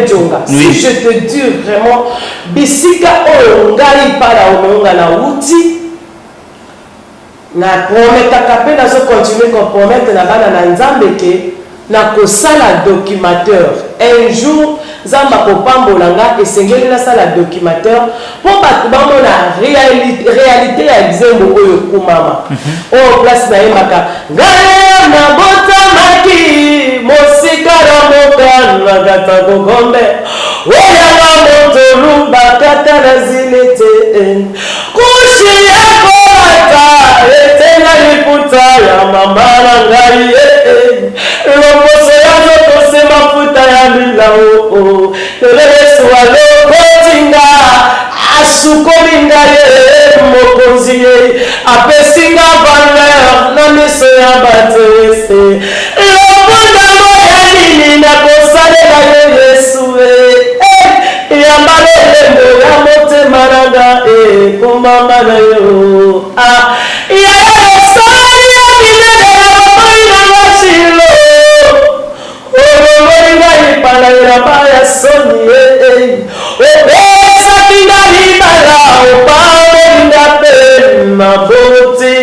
Djonga, si je te dis vraiment bisika oyo ngai Mpala Omeonga nawuti, na prometaka pe nazo continuer ko promettre na bana na Nzambe ke nakosala documateur un jour. Nzambe akopambola nga, esengeli nasala documateur po batu bamona realite ya nzembo oyo Kumama, oyo place nayembaka ngai nabotamaki mosika na mboka na Katako-Gombe, oyanga motolu bakata na zile te, kushi ya kolata etenga liputa ya mama na ngai, loposo ya nzoto se mafuta ya milao, lelo Yesu alokoti nga, asukoli ngai ye mokonzi, ye apesi nga valeur na miso ya bato. Ese lopundango ya nini nakosalela yo Yesu? Yamba loyembo ya motema na nga, ekomama na yo. Ah, yaya, osali ya minene na bomoi na nga. Shilo, olongoli ngai pala elamba ya soni, opesaki nga libala, opamboli nga mpe maboti,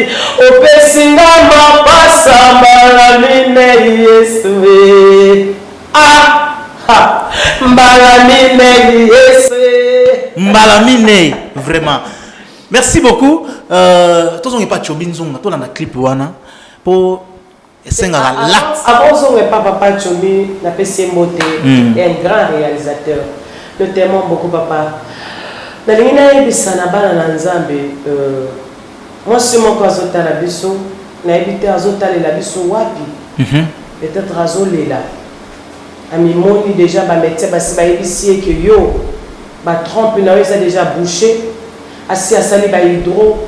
opesi nga mapasa mbala minei. Yesu, ah, ha, mbala minei, Yesu. Mbala minei, vraiment merci beaucoup. Tozonga epa Tiobi Nzonga, tolanda clip wana mpo esengaka l'acte. Avant ozonga epa papa Tiobi, napesi ye mbote, un grand réalisateur, nous t'aimons beaucoup, papa. Nalingi nayebisa na bana na Nzambe, mwasi moko azotala biso, nayebi te azotalela biso wapi, peut-être azolela, amimoni déjà bamédecin basi bayebisi ye ke yo batrompe na yo eza déjà bouché, asi asali bahydro,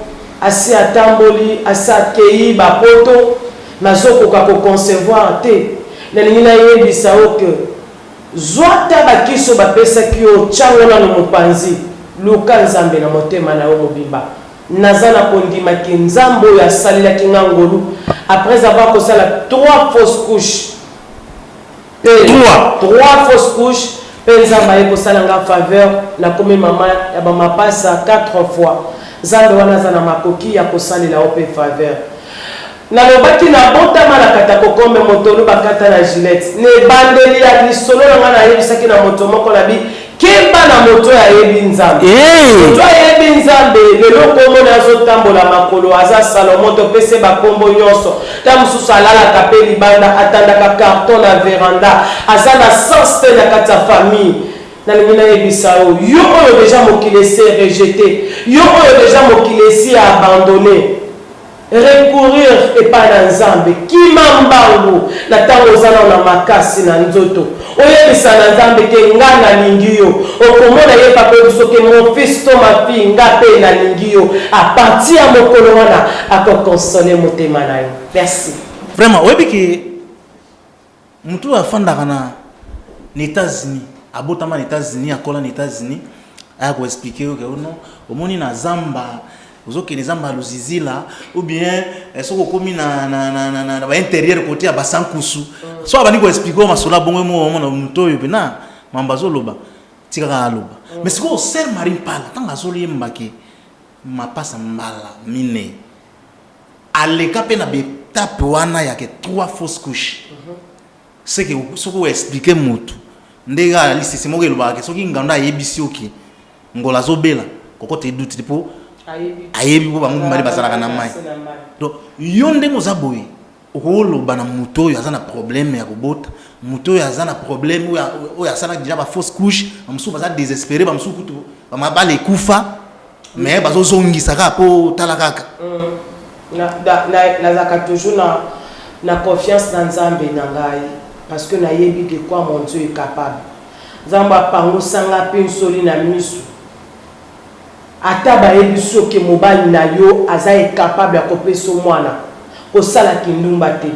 asi atamboli, asi akei bapoto, nazokoka koconcevoir te. Nalingi nayebisa yo ke zwa ta bakiso bapesaki yo, tyango nano mopanzi, luka Nzambe na motema na yo mobimba. Naza na kondimaki Nzambe oyo asalelaki nga ngolu après avoir kosala trois fausses couches mpe trois fausses couches, mpe Nzambe aye kosala nga faveur, nakomi mama ya bamapasa quatre fois. Nzambe wana aza na makoki ya kosalela yo mpe faveur. Nalobaki nabotama na Katakokombe, motolu bakata na Gillette. Na ebandeli ya lisolo na ngai, nayebisaki na moto moko na bi keba na moto oyo ayebi Nzambe. Moto ayebi Nzambe lelo komona azotambola makolo, aza Salomo, topesi ye bakombo nyonso. Ta mosusu alalaka mpe libanda, atandaka carton na veranda, aza na sens te na kati ya famille. Nalingi nayebisa yo, yo oyo deja mokili esi rejeté, yo oyo deja mokili esi abandonné, recourir epai na Nzambe. Kima mbangu na ntango oza nano na makasi na nzoto, oyebisa na Nzambe ke nga nalingi yo. Okomona ye papa oyebi soki mon fils to ma fille, nga mpe nalingi yo. À partir ya mokolo wana akokonsole motema na yo. Merci. Vraiment, oyebi ke motu oyo afandaka na États-Unis, abotama na États-Unis, akola na États-Unis, aya koexpliquer yo ke ono omoni na zamba, ozokende zamba ya Luzizila ou bien soki okomi na baintérieur côté ya Basankusu, so abandi koexpliquer oyo masolo abongo mo, omona motu oyo mpena mambo azoloba, tikaka aloba. Mais sikoyo sœur Marie Mpala, ntango azoyembake mapasa mbala minei, aleka mpe na baétape wana yake trois fausses couches. Seke soki oexpliquer motu ndenge lisese moko elobaka ke soki ngando ayebisi oki ngola azobela, kokota eduti te mpo ayebi, mpo bango mibale bazalaka na mai. Donc yo ndenge oza boye, okoloba na moto oyo aza na problème ya kobota, moto oyo aza na problème oyo asalaki déjà bafausse couche, bamosusu baza désespéré, bamosusu kutu bamabala ekufa, mais bazozongisa kaka mpo tala kaka. Nazalaka toujours na confiance na Nzambe na ngai, parce que nayebi de quoi mon Dieu est capable. Nzambe apangusanga mpe nsoli na misu. Ata bayebi soki mobali na yo aza incapable ya kopesa mwana, kosala kindumba te.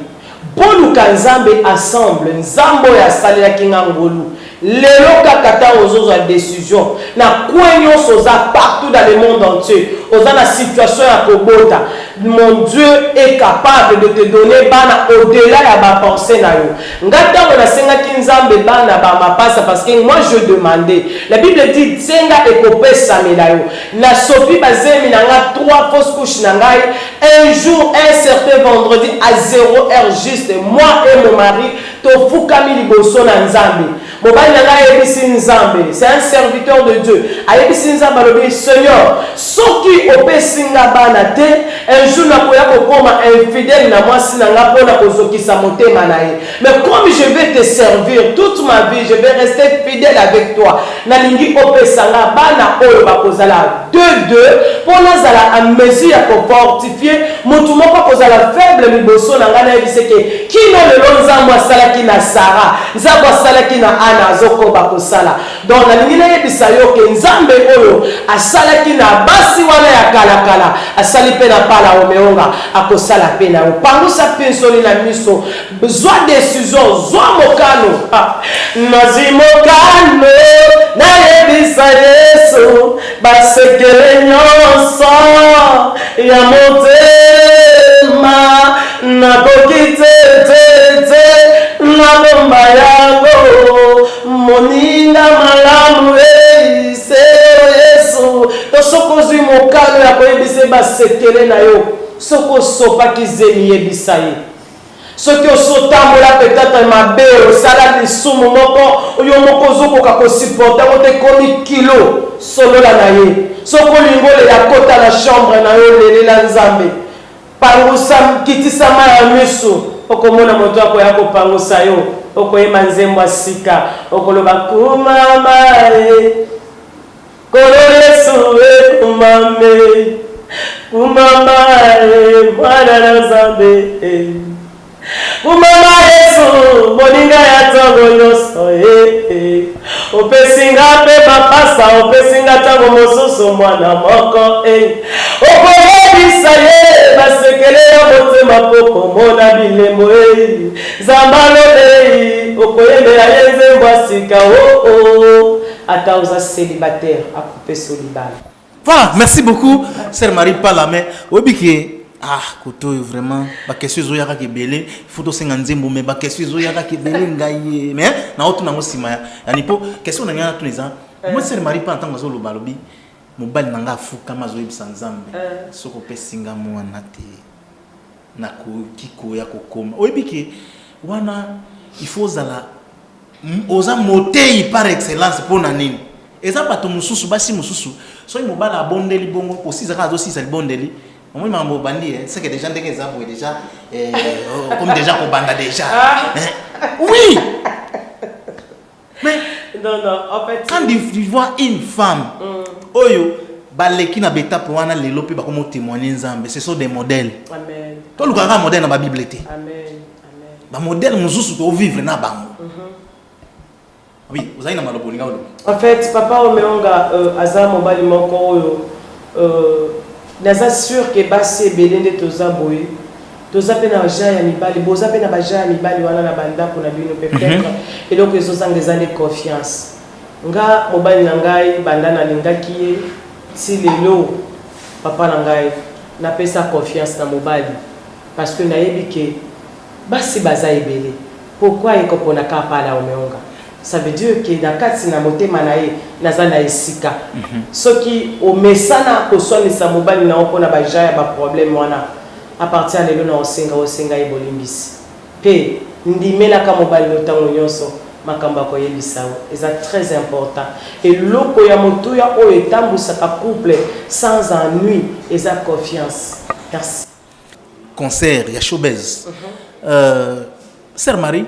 Boluka Nzambe ensemble. Nzambe oyo asalelaki nga ngolu, lelo kaka ntango ozozwa décision na coin nyonso oza, partout dans le monde entier, oza na situation ya kobota. Mon Dieu est capable de te donner bana au-delà ya ba pensées na yo. Nga tango nasengaki Nzambe bana ba mapasa parce que moi je demandais. La Bible dit senga ekopesamela yo. Nasopi ba zemi na nga trois fausses couches na ngai un jour un certain vendredi à 0 heure juste moi et mon mari tofukami liboso na Nzambe. Mobali na ngai ayebisi Nzambe, c'est un serviteur de Dieu, ayebisi Nzambe alobi, Seigneur, soki opesi nga bana te, un jour nakoya kokoma infidèle na mwasi na nga mpo na kozokisa motema na ye. Mais comme je vais te servir toute ma vie, je vais rester fidèle avec toi. Nalingi opesa nga bana oyo bakozala deux deux mpo nazala à mesure ya ko fortifier mutu moko akozala faible liboso na ngai. Nayebisi ke kino lelo Nzambe asalaki na Sarah, Nzambe asalaki na Anna, azokoba kosala. Donc nalingi nayebisa yo ke Nzambe oyo asalaki na basi wana ya kalakala, asali mpe na Pala Omeonga, akosala mpe na yo. Pangusa mpinsoli na miso, zwa decision, zwa mokano. Nazwi mokano, nayebisa Yesu basekele nyonso ya motema, nakoki te te te nabomba yango, moninga malamu eiseo Yesu. To soki ozwi mokano ya koyebisa ye basekele na yo, soki osopaki zemi, yebisa ye. Soki osotambola peut-être mabe, osala lisumu moko yo moko ozokoka kosupporte yango te, ekomi kilo, solola na ye. Soki olingi olela, kota na chambre na yo, lelela Nzambe, pangusa, kitisa mayi ya misu, okomona moto akoya kopangusa yo, okoyemba nzembo ya sika, okoloba kumama e Nkolo Yesu e, kumame, kumama e mwana na Nzambe e. Kumama Yesu moninga ya ntango nyonso e, e. Opesi nga mpe mapasa, opesi nga ntango mosusu mwana moko e. Okoyebisa ye basekele ya motema mpo komona bilembo e. Nzambe alobei, okoyembela ye nzembo ya sika o o. Ata oza celibataire akopesa yo libala. Voilà, merci beaucoup sœur Marie Pala, mais oyebi ke ah koto oyo vraiment ba question ezoya kaka ebele, faut tosenga nzembo, mais ba question ezoya kaka ebele ngai ye, mais naotuna yango nsima ya yani mpo question na ngai natuna eza moi sœur Marie Pala ntango azoloba alobi mobali na ngai afukama azoyebisa Nzambe soki opesi nga mwana te nakoki koya kokoma. Oyebi ke wana il faut ozala oza moteyi par excellence. Mpo na nini? Eza bato mosusu, basi mosusu, soki mobali abondeli bongo, kosisa kaka azosisa libondeli, omoni makambo obandi, c'est que déjà ndenge eza boye déjà, comme déjà kobanda déjà. Oui, mais Non, non, en fait, quand tu vois une femme oyo baleki na betape wana, lelo mpe bakomi otémoigne Nzambe, ce sont des modèles. Amen. Tolukaka modèle na babible te. Amen. Amen. Bamodèle mosusu tovivre na bango. Oui, ozali na maloba olinga oloba. En fait, papa Omeonga aza mobali moko oyo naza sûr ke basi ebele nde toza boye, toza mpe na genre ya mibali, boza mpe na bagenre ya mibali wana na bandako na bino. Peut-être eloko ezozanga eza nde confiance. Nga mobali na ngai, banda nalingaki ye ti lelo, papa na ngai, napesa confiance na mobali parce que nayebi ke basi baza ebele. Pourquoi ekopona kaka Pala Omeonga? Ça veut dire ke na kati na motema na ye naza na esika. Soki omesana koswanisa mobali na yo mpona bagenre ya baproblème wana, à partir ya lelo na osenga, osenga ye bolimbisi mpe ndimelaka mobali no ntango nyonso makambo akoyebisa yo. Eza très important. Eloko ya motuya oyo etambwisaka couple sans ennui eza confiance. Merci. Concert ya showbuzz, sœur Marie,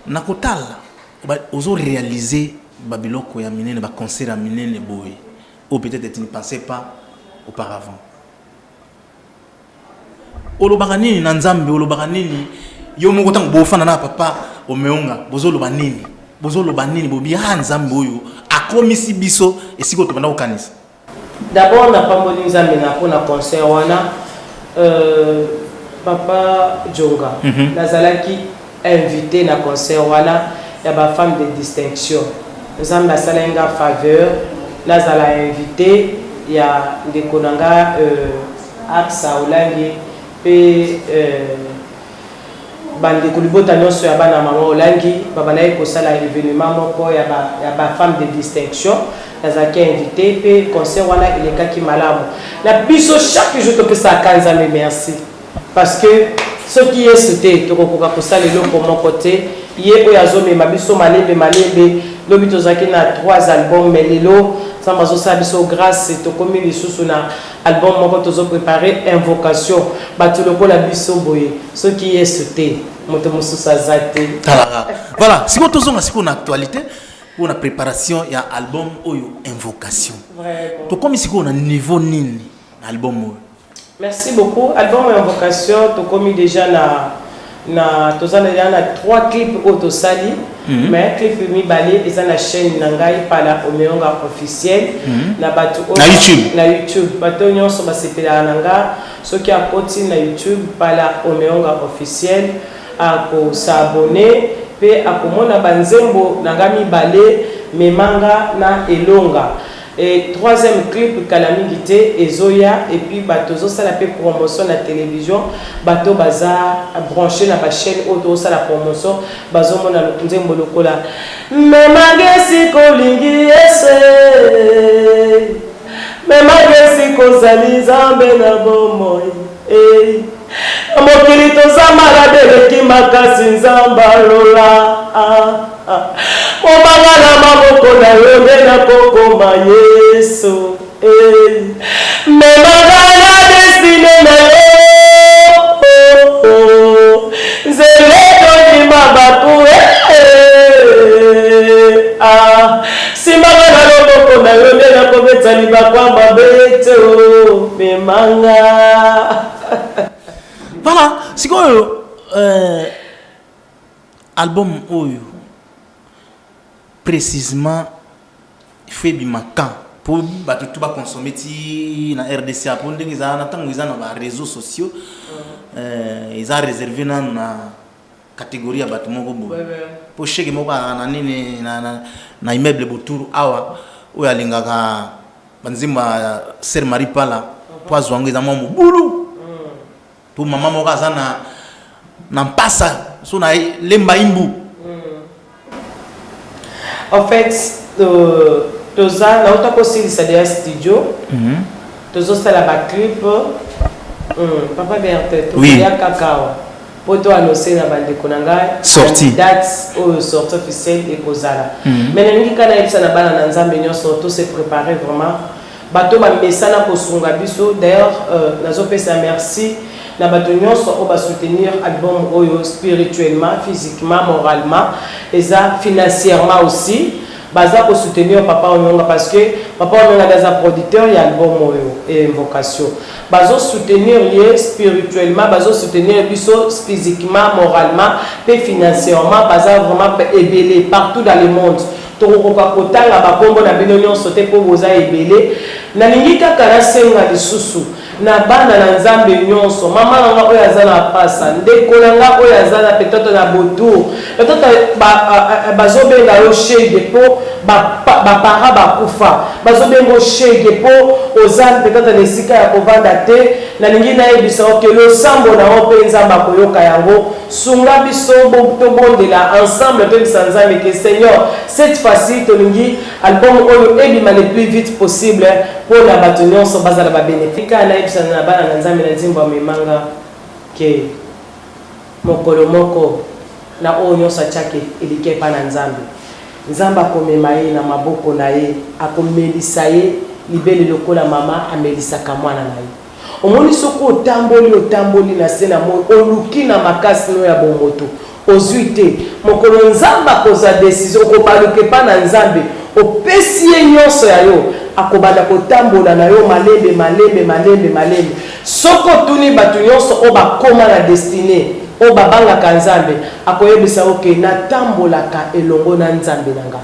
nakotala ozo réaliser babiloko ya minene, baconcert ya minene boye oyo peut-être tu ne pensais pas auparavant. Olobaka nini na Nzambe? Olobaka nini yo moko ntango bofanda na papa Omeonga? Bozoloba nini? Bozoloba nini? Bobi ah, Nzambe oyo akomisi biso esika oyo tobanda kokanisa. D'abord napamboli Nzambe na mpona concert wana, papa Jonga. Nazalaki invité na concert wana ya bafemme de distinction. Nzambe asalaki nga faveur nazala invité ya ndeko na nga. Aksa Olangi mpe bandeko, libota nyonso ya bana mama Olangi babandaki kosala événement moko ya ba femme de distinction. Nazalaki invité mpe concert wana elekaki malamu na biso. Chaque jour topesaka Nzambe merci, parce que soki Yesu te, tokokoka kosala eloko moko te. Ye oyo azomema biso malembe malembe. Lobi tozalaki na trois albums, mais lelo Nzambe azosala biso grâce, tokomi lisusu na album moko tozoprépare, Invocation. Bato lokola biso boye, soki Yesu te, moto mosusu aza te. Talaka, voilà. Sikoyo tozonga sikoyo na actualité mpona préparation ya album oyo, Invocation. Tokomi sikoyo na niveau nini na album oyo? Merci beaucoup. Album Invocation, tokomi déjà na toza déjà na trois clips oyo tosali, mais clip mibale eza na chaîne na ngai, Pala Omeonga Officiel, na bato Na YouTube. Na YouTube. Bato nyonso basepelaka na nga, soki akoti na YouTube, Pala Omeonga Officiel, akos'abonner mpe akomona banzembo na nga mibale, Memanga na Elonga. Et troisième clip, kala mingi te ezoya. Et puis bato ozosala mpe promotion na télévision, bato baza branché na bachaîne oyo tozosala promotion, bazomona nzembo lokola Memanga esika olingi ese, memanga esika ozali Nzambe na bomoi. Mokili toza malade eleki makasi, Nzambe alola mobanga na maboko na yo nde nakokoma. Yesu, memanga na destinée na yo, nzela etondima bato, simbanga na loboko na yo nde nakobeta libakwa mabe te, o memanga. Voilà. Sikoyo album oyo précisément, il faut ebima quand mpo bato tu baconsommer ti na RDC? Mpo ndenge eza na ntango eza na baréseaux sociaux, eza réservé nanu na catégorie ya bato moko boye, mpo cheke moko azalaka na nini na immeuble Boturu awa, oyo alingaka banzembo ya Sœur Marie Pala, mpo azwa yango eza mwa mobulu. To mama moko aza na mpasa so na lemba imbu. En fait, toza nauta kosilisa deya studio, tozosala baclip. Papa Berte, tokoya kaka awa mpo to annonce na bandeko na ngai Sortie. Date oyo sortie officielle ekozala. Mais nalingi kaka nayebisa na bana na Nzambe nyonso, to se préparer vraiment. Bato bamesana kosunga biso. D'ailleurs, nazopesa merci na bato nyonso oyo basoutenir album oyo spirituellement, physiquement, moralement, eza financièrement aussi. Baza kosoutenir Papa Omeonga, parce que Papa Omeonga nde aza producteur ya album oyo Invocation. Bazosoutenir ye spirituellement, bazosoutenir biso physiquement, moralement mpe financièrement. Baza vraiment ebele partout dans le monde. Tokokoka kotanga bakombo na bino nyonso te mpo boza ebele. Nalingi kaka nasenga lisusu na bana na Nzambe nyonso, mama na nga oyo aza na pasa, ndeko na nga oyo aza na peut-être na Botour, peut-être bazobenga yo shege mpo bapara bakufa, bazobenga yo shege mpo oza peut-être na esika ya kovanda te, nalingi nayebisa yo ke losambo na yo mpe Nzambe akoyoka yango. Sunga biso, tobondela ensemble, toyebisa Nzambe ke Seigneur, cette fois-ci tolingi album oyo ebima le plus vite possible mpona bato nyonso bazala babénéfice. Kaka nayebisa na bana na Nzambe na nzembo ya Memanga ke mokolo moko na oyo nyonso atiaki eliki epa na Nzambe, Nzambe akomema ye na maboko na ye, akomelisa ye libele lokola mama amelisaka mwana na ye. Omoni, soki otamboli, otamboli na se na moi, oluki na makasi no ya bomoto, ozwi te, mokolo Nzambe akozwa décision, okobaluka epa na Nzambe, opesi ye nyonso ya yo, akobanda kotambola na yo malembe malembe malembe malembe. Soki otuni bato nyonso oyo bakóma na destinée, oyo babangaka Nzambe, akoyebisa oke natambolaka elongo na Nzambe na nga.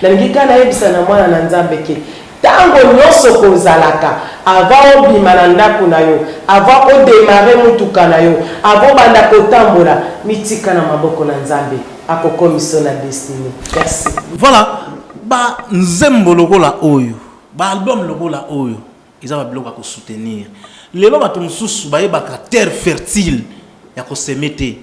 Nalingi kaka nayebisa na mwana na Nzambe ke ntango nyonso kozalaka, avant obima na ndako na yo, avant odémarrer mutuka na yo, avant obanda kotambola, mitika na maboko na Nzambe, akokomisa na destinée. Merci. Voilà, banzembo lokola oyo, baalbum lokola oyo, eza babiloko ya kosoutenir. Lelo bato mosusu bayebaka terre fertile ya koseme te.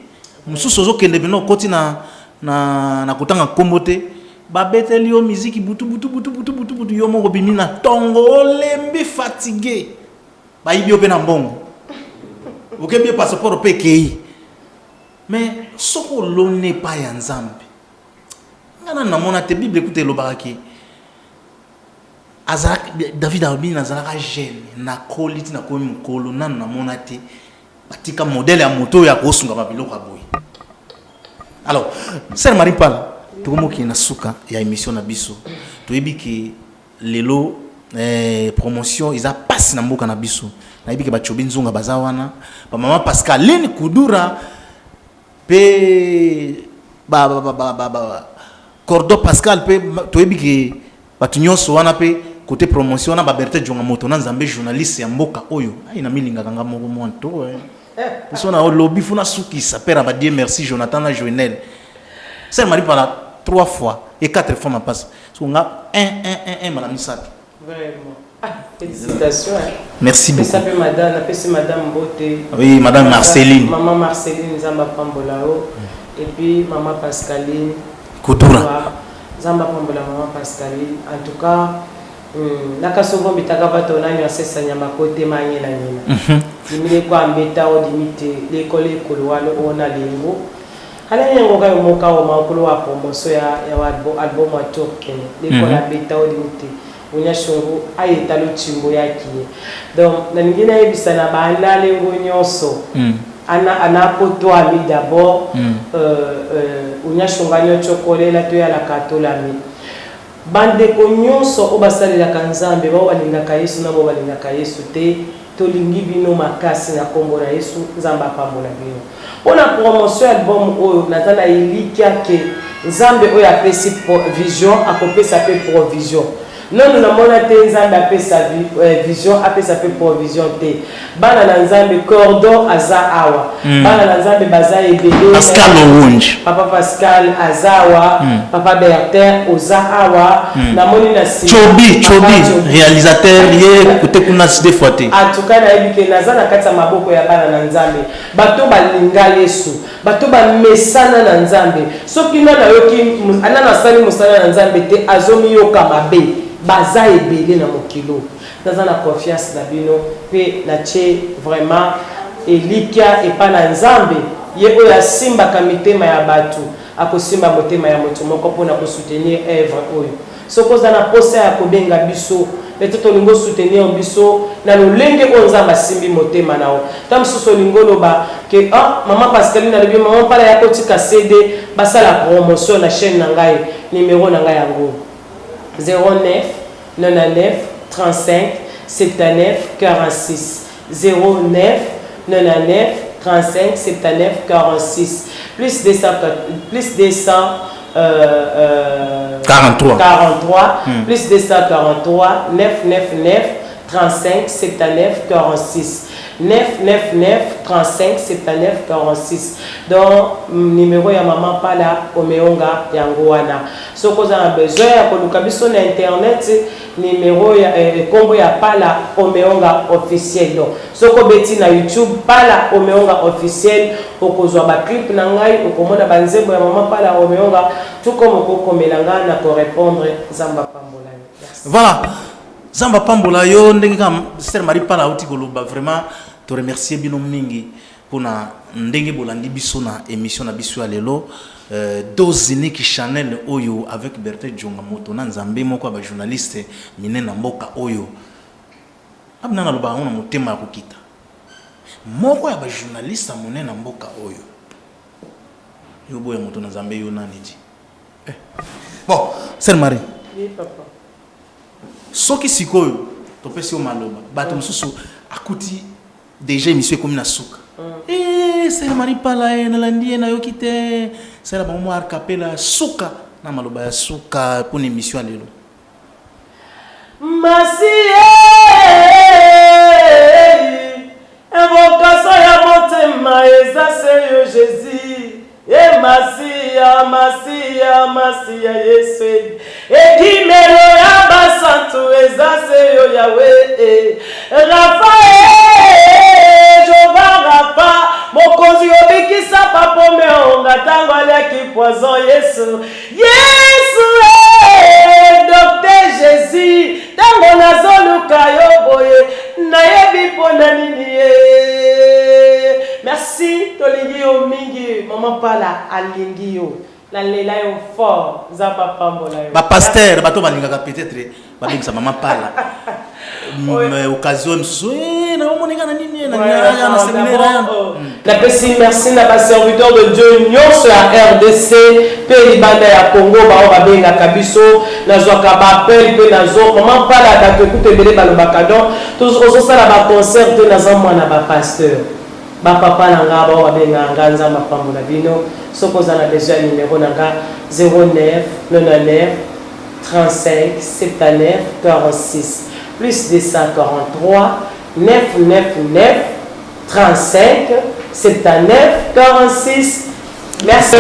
Mosusu ozokende bino okoti na, na, na kotanga nkombo te, babeteli yo miziki butu butu butu butu butu butu, yo moko obimi na ntongo olembi fatigue, bayibi yo mpe na mbongo, okebi ye passeport mpe ekei. Mais soki oloni epai ya Nzambe, nga nanu namona te Bible ekuta elobaka ke azalaka David alobi nazalaka jeune nakoli ti nakomi mokolo nanu namona te batika modèle ya moto oyo akosunga ba biloko ya boye. Alors sœur Marie Mpala, tokomokende na suka ya émission na biso. Toyebi ke lelo promotion eza pasi na mboka na biso. Nayebi ke ba Chobi Nzunga baza wana, ba mama Pascaline Kudura pe ba ba ba ba, ba, ba Cordo Pascal pe toyebi ke bato nyonso wana pe côté promotion wana ba Berthe Djonga moto na Nzambe journaliste ya mboka oyo ai na milingaka nga moko mwa to eh. Biso na lobi funa sukisa père ba Dieu merci Jonathan na Joël. Sœur Marie Pala trois fois et quatre fois ma passe. So nga 1 1 1 1 mbala misato. Vraiment. Ah, félicitations. Hein. Merci beaucoup. Pesa pe madame, napesi madame Mbote. Oui, madame Marceline. Maman Marceline Nzamba pambola yo. Et puis maman Pascaline Kudura. Nzamba pambola maman Pascaline. En tout cas, nakasovo mbitaka bato nanyo asesa nyama kote manyela nyina. Dimile kwa mbeta o dimite lekole ekolo walo ona lengo. Ala yengo kayo moka o maokolo wa promotion ya ya album wa Turkey. Lekola beta o dimite. Unyashungu ayeta luchimbo yaki ye. Donc nalingi nayebisa na ba analengo nyonso. Ana ana potwami d'abord unyashunga nyocho kolela to yala katolami. Bandeko nyonso oyo basalelaka Nzambe, bao balingaka Yesu na bao balingaka Yesu te, tolingi bino makasi na kombo na Yesu. Nzambe apambola bino. Pona promotion ya album oyo, naza na elikya ke Nzambe oyo apesi vision akopesa pe provision. Nanu namona te Nzambe apesa vision apesa pe provision te. Bana na Nzambe, cordon aza awa. Bana na Nzambe baza ebele. Pascal Owonji. Papa Pascal aza awa. Papa Bertin oza awa. Namoni na sima. Chobi, Chobi, réalisateur ye kote kuna deux fois te. En tout cas nayebi ke naza na kati ya maboko ya bana na Nzambe. Bato balinga Yesu, bato bamesana na Nzambe. Soki nanu ayoki, nanu asali mosala na Nzambe te, azomiyoka mabe. Baza ebele na mokili oyo. Naza na confiance na bino pe natie vraiment elikya epa na Nzambe, ye oyo asimbaka mitema ya batu, akosimba motema ya moto moko pona ko soutenir oeuvre oyo. Soki oza na posa ya kobenga biso, peut-etre olingi o soutenir biso na lolenge oyo Nzambe asimbi motema na yo. Tango mosusu olingi oloba que ah maman Pascaline alobi maman Mpala yaka otika CD basala promotion na chaine na ngai, numero na ngai yango oyo. 09 99 35 79 46 09 99 35 79 46 plus 200 plus 200 43 43 plus 243 999 35 79 46 999 35 79 46. Donc numéro ya maman Pala Omeonga yango wana. Soki oza na besoin ya koluka biso na internet, numéro ya kombo ya Pala Omeonga officiel. Donc soki obeti na YouTube Pala Omeonga officiel, okozwa ba clip na ngai, okomona ba nzembo ya maman Pala Omeonga, tout comme okokomela nga na ko répondre. Nzambe apambola yo. Merci. Voilà. Nzambe apambola yo ndenge kaka Sœur Marie Pala auti koloba, vraiment to remercier bino mingi pona ndenge bolandi biso na émission na biso ya lelo. Dose unique Chanel oyo avec Berthe Djonga moto na Nzambe moko ya ba journaliste minene na mboka oyo. Abina na loba yango na motema ya kokita. Moko ya ba journaliste ya monene na mboka oyo. Yo boya moto na Nzambe yo nani di. Bon, Sœur Marie. Oui, papa. Soki sikoyo topesi yo maloba, bato mosusu akuti déjà émission ekomi na suka. Sœur Marie Pala nalandi ye nayoki te. Sala bango mwa acapella suka na maloba ya suka pour émission ya lelo. Masiye invocation ya motema eza se yo Jésus. E Masiya, Masiya, Masiya Yesu ekimelo ya basantu eza se yo Yahweh. Raphaël. Mokonzi obikisa papa Omeonga ntango aliaki poison. Yesu, Yesu eh, Docteur Jesus, ntango nazoluka yo boye, nayebi mpona nini ye. Merci, tolingi yo mingi. Mama Pala alingi yo, nalela yo fort. Nzambe apambola yo. Bapasteur, bato balingaka peut-être babengisa Mama Pala. Occasion mosusu naomoninga na nini na séminaire. Napesi merci na baserviteur de Dieu nyonso ya RDC mpe libanda ya Congo, bao babengaka biso. Nazwaka baappel mpe nazo Mama Pala. Bato ekuta ebele balobaka donc ozosala baconcert te. Naza mwana bapasteur, bapapa na nga, bao babengaka nga. Nzambe apambola bino. Soki oza na besoin ya numero na nga, 09 99 35 79 46, plus 243 999 35 79 46. Merci.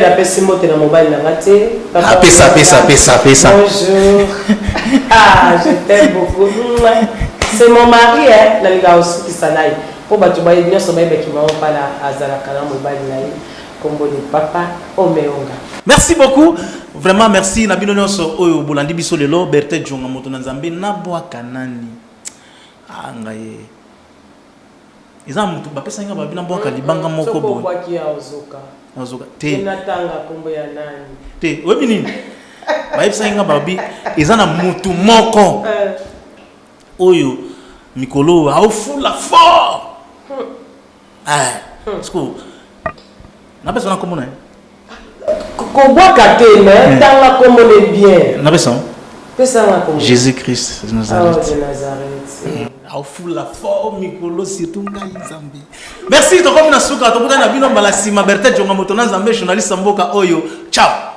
Napesi mbote na mobali na nga te. Apesa, apesa, apesa, apesa. Bonjour, ah, je t'aime beaucoup. C'est mon mari, hein. Nalingaka kosukisa na ye mpo bato nyonso bayebaki Mama Pala azalaka na mobali na ye, kombo ni Papa Omeonga. Merci beaucoup, vraiment merci na bino nyonso oyo bolandi biso lelo. Bertin Djonga, moto na Nzambe. Nabwaka nani? Ah, ngai eza motu bapesaki nga, babi nabwaka libanga moko boye. Obwaki ya ozoka. Nazoka te. Natanga kombo ya nani? Te, oyebi nini bayebisaki nga? Babi eza na motu moko oyo mikolo oyo aofula fort. Parce que napesa na kombo na ye. Kobwaka te, mais tanga kombo ne bien. Napesa. Pesanga kombo. Jésus Christ de Nazareth. Oh, de Nazareth. Aofula fort mikolo, surtout ngai. Nzambe, merci. Tokomi na suka, tokutani na bino mbala nsima. Bertin Djonga, moto na Nzambe, journaliste mboka oyo. Ciao.